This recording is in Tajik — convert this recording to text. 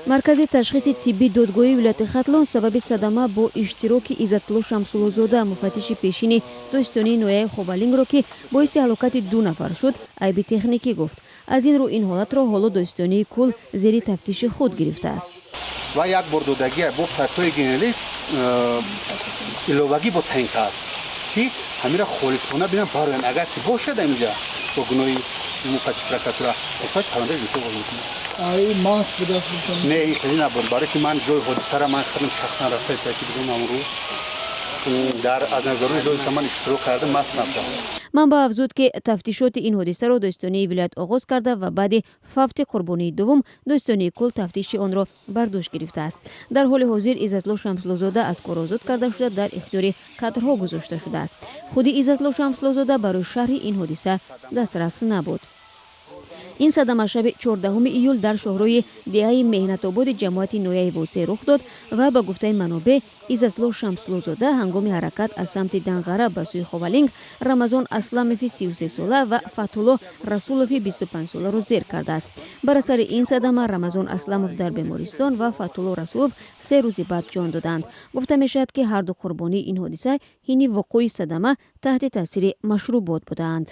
Маркази ташхиси тиббии додгоҳии вилояти Хатлон сабаби садама бо иштироки Иззатулло Шамсуллозода, муфаттиши пешини додситонии ноҳияи Ховалингро, ки боиси ҳалокати 2 нафар шуд, айби техникӣ гуфт. Аз ин рӯ ин ҳолатро ҳоло додситонии кул зери тафтиши худ гирифтааст. Ва як бор додагия бо прокурори генералӣ иловагӣ бо таъин кард, ки ҳамира холисона бинам бароянд, агар ки бошад инҷа бо гуноҳи муфаттиши прокуратура нисбаташ парвандаи ҷиноятӣ оғоз мекунад. Ай маст будааст? Не, ин хеле набуд, барое ки ман ҷои ҳодисара ман худам шахсан рафта ки будам, он рӯз дар аз назарони ҷои ман иштирок кардам, маст набудам. Манбаъ афзуд, ки тафтишоти ин ҳодисаро додситонии вилоят оғоз карда ва баъди фавти қурбонии дуввум додситонии кул тафтиши онро бар дӯш гирифтааст. Дар ҳоли ҳозир Иззатулло Шамсуллозода аз кор озод карда шуда, дар ихтиёри кадрҳо гузошта шудааст. Худи Иззатулло Шамсуллозода барои шарҳи ин ҳодиса дастрас набуд. Ин садама шаби 14 июл дар шоҳроҳи деҳаи Меҳнатободи ҷамоати ноҳияи Восеъ рух дод ва ба гуфтаи манобеъ, Иззатулло Шамсуллозода ҳангоми ҳаракат аз самти Данғара ба сӯи Ховалинг Рамазон Асламови 33сола ва Фатҳулло Расулови 25соларо зер кардааст. Бар асари ин садама Рамазон Асламов дар бемористон ва Фатҳулло Расулов 3 рӯзи баъд ҷон доданд. Гуфта мешавад, ки ҳарду қурбонии ин ҳодиса ҳини вуқӯи садама таҳти таъсири машрубот будаанд.